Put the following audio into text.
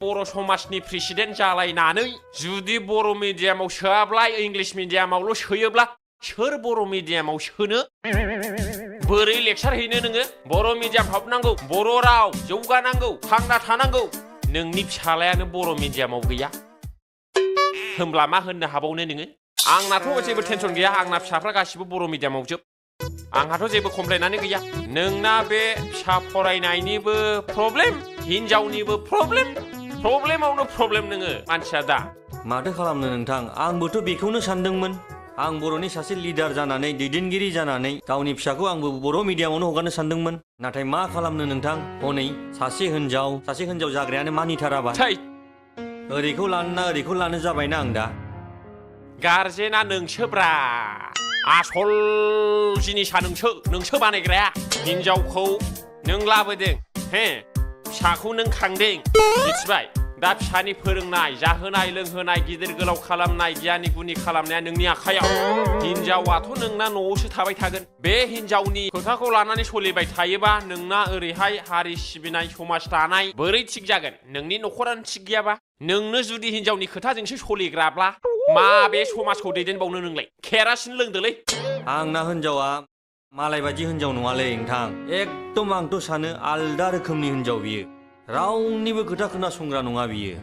बर' समाजनि प्रेसिडेन्ट जालायनानै जुदि बर' मिडियामाव सोआब्ला इंलिश मिडियामावल' सोयोब्ला सोर बर' मिडियामाव सोनो बोरै लेक्चार हैनो नोङो बर' मिडियाम हाबनांगौ बर' राव जौगानांगौ थांना थानांगौ नोंनि फिसालायानो बर' मिडियामाव गैया होमब्ला मा होननो हाबावनो नोङो आंनाथ' जेबो टेनसन गैया आंना फिसाफ्रा गासिबो बर' मिडियामाव जोब आंहाथ' जेबो कमप्लेनानो गैया नोंना बे फिसा फरायनायनिबो प्रब्लेम हिनजावनिबो प्रब्लेमावनो प्रब्लेम नोङो मानसिया दा माथो खालामनो नोंथां आंबोथ' बेखौनो सानदोंमोन आं बर'नि सासे लिडार जानानै दैदेनगिरि जानानै गावनि फिसाखौ आंबो बर' मिडियामावनो हगारनो सानदोंमोन नाथाय मा खालामनो नोंथां हनै सासे हिनजाव जाग्रायानो मानिथाराबा ओरैखौ लानो ना ओरैखौ लानो जाबायना आं दा गारजेना नोंसोब्रा आसल जिनिसा नोंसो बानायग्राया हिनजावखौ नों लाबोदों हे फिसाखौ नों खांदों मिथिबाय दा फिसानि फोरोंनाय जाहोनाय लोंहोनाय गिदिर गोलाव खालामनाय गियानि गुनि खालामनाया नोंनि आखायाव हिनजावाथ' नोंना न'आवसो थाबाय थागोन बे हिनजावनि खोथाखौ लानानै सोलिबाय थायोबा नोंना ओरैहाय हारि सिबिनाय समाज दानाय बोरै थिग जागोन नोंनि न'खरानो थिग गैयाबा नोंनो जुदि हिनजावनि खोथाजोंसो सोलिग्राब्ला मा बे समाजखौ दैदेनबावनो नोंलाय केरासिन लोंदोलै आंना हिनजावा मालाय बायदि हिनजाव नङालै नोंथां एकदम आंथ' सानो आलदा रोखोमनि हिनजाव बियो रावनिबो खोथा खोनासंग्रा नङा बियो